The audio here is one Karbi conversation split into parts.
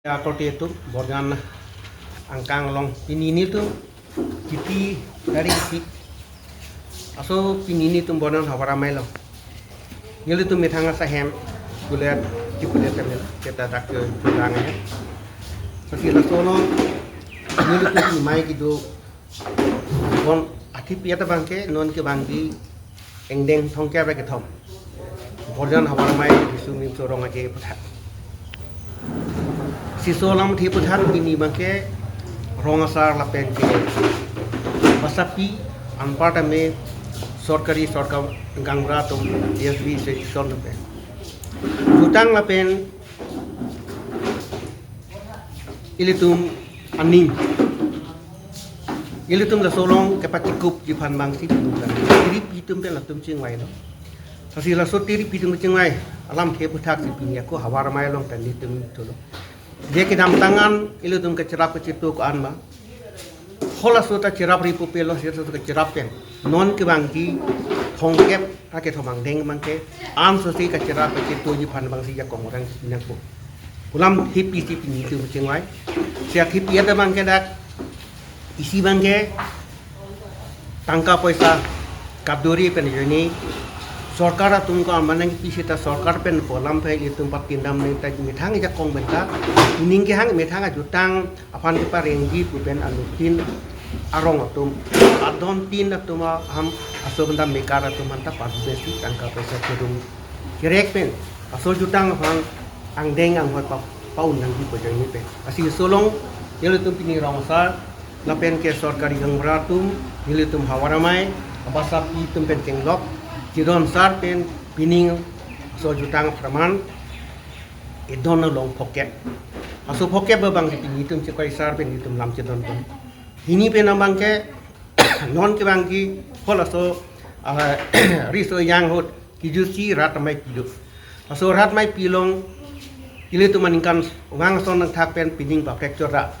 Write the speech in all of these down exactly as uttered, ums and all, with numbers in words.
Akorte atum, Borjan angkang along pini nelitum Chiti tarik isi. Laso pini nelitum Borjan Havar Amei along nelitum methang asahem kulet, chikulet kami, kita dak ke chulang ya. Lasi laso along nelitum pini amei kedo bon athipiyat abangke non kevangji angdeng thomkep ra kethom, Borjan Havar Amei Riso Nimso Rong Aje aphuthak. Laso alamthe aphuthak pini abangke rong asar lapen ke basapi anparta me sorkari sorkar gaonbura atum, S B section lapen jutang lapen ilitum aning, ilitum laso along kepachikupji aphan abangsi pini abang tiripi atum pen latum chingvailo. Lasi laso tiripi atum chingvai alamthe aphuthak si pini ako Havar Amei along ta nelitum thulo. Je kedamtang an ilitum kacherap kachetu ko-an ma, halaso ta cherap ri pupe lo, seta kacherap pen non kevangji thomkep ra kethom angdeng abangke ansosi kacherap kachetuji aphan abangsi ajakong orang nangpo. Pu alamthe aphi si pini nelitum chingvai. Si athipiyat abangke dak isi abangke tangka poisa kapduri pen ajoine sorkar atum ko-an ma nangpi seta sorkar pen pu alamthe ilitum patindam nangji ta methang ajakong pen ta ining kehang methang ajutang aphan keparengji pu pen anuttin arong atum, adon tin atum aham aso benda mekar atum aphan ta padu pensi tangka poisa kedung kerek pen laso jutang aphan angdeng anghoi pa, pa-un nangji pu ajoine pen. Lasi laso along nelitum pini rong asar lapen ke sorkari gaonbura atum, nelitum Havar Amei, basapi atum pen chenglok, chidon sar pen pining laso jutang apharman edon along phokep. Laso phokep abangke pini nelitum chikroi sar pen nelitum lam chidon pon. Hini pen abangke non kevangji halaso, ah, riso ejang ahut kejutsi rat amei pilo. Laso rat amei pi along ilitum aningkan vang ason nangthak pen pining paprek chora.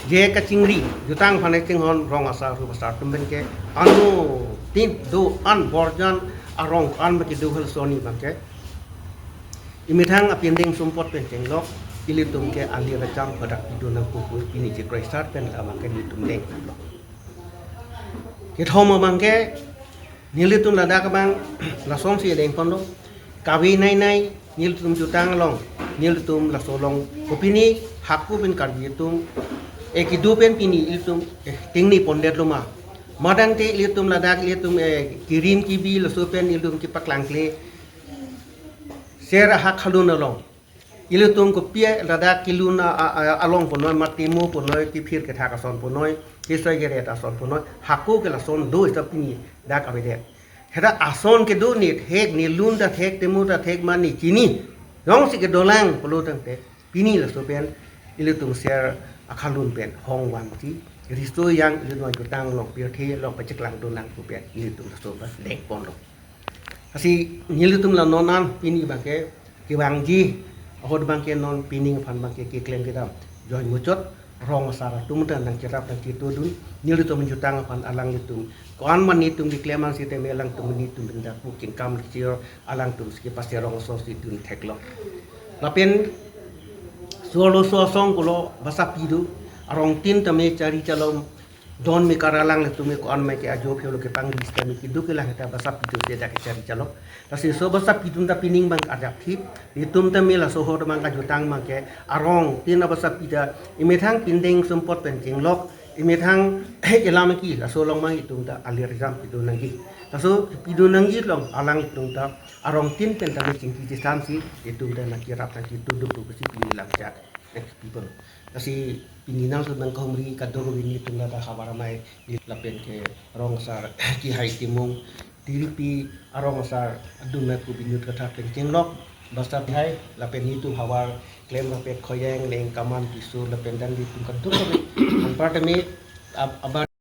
Je kachingri jutang aphan chinghon rong asar hu asar atum pen ke anuttin do-an Borjan arong ko-an ma kedo halaso arni abangke imethang apindeng sumpot pen chenglok ilitum ke ali racham padak pido nangpo pu pini chikroi sar pen abangke nelitum denglo. Kethom abangke nelitum ladak abang lasonsi dengponlo. Kave nei nei nelitum jutang along, nelitum laso along kopine hako pen Karbi atum, eh, kedo pen pini ilitum, eh, tengne pondetlo ma. Madang te ilitum ladak ilitum, eh, kirim kibi laso pen ilitum kepaklangkle ser ahak khalun along. Ilitum kopi ladak kelun a, a, a, along punoi, ma temu punoi, kephir kethak ason punoi, kesoi keret ason punoi, hako ke lason do ita pini dak avedet. Hera ason kedo ne thek, ne lun ta thek, temu ta thek, ma ne chini jongsi kedolang pulo tangte pini laso pen ilitum ser akhalun pen hong vangji, riso ejang ilitum ajutang along pirthe along pacheklang dolang pu pen ilitum laso pen dengponlo. Lasi nelitum la non an pini abangke kevangji ahut abangke non pining aphan abangke keklem kedam joi muchot rong asar atum ta nangcherap nangchetu dun, nelitum jutang aphan alanglitum ko-an ma nelitum keklem an sitame alangtum nelitum binda pu kingkam kechir alangtum si kepase rong aso si dun theklo. Lapen suarlo so asong pulo basapi do, arong tin tame chari chalom don mekar alanglitum ko-an ma ke ajo phelo kepangri sitame kedo kelang ta basapi do si dak kechari chalom. Lasi so basapi atum ta pining abang ajak thip, itum tame laso ahut abang kajutang abangke arong tin abasapi ta imethang pindeng sumpot pen chenglok, imethang ilam ki laso along abang itum ta ali racham pido nangji. Laso pido nangji along alanglitum ta arong tin pen tame chingki chisam si itum ta nangcherap nangchetu duk duk si pini lam chak nangpipon. Lasi pini nangso nangkahumri kadokave nelitum ladak Havar Amei lapen ke rong asar Kihai Timung, tiripi arong asar adun me ku Binut Kathar pen chenglok, basa Kihai lapen nelitum havar klem rapet Khoyeng, Leng, Kaman, Tisur lapen dan nelitum kadokave anparta me ab-, abar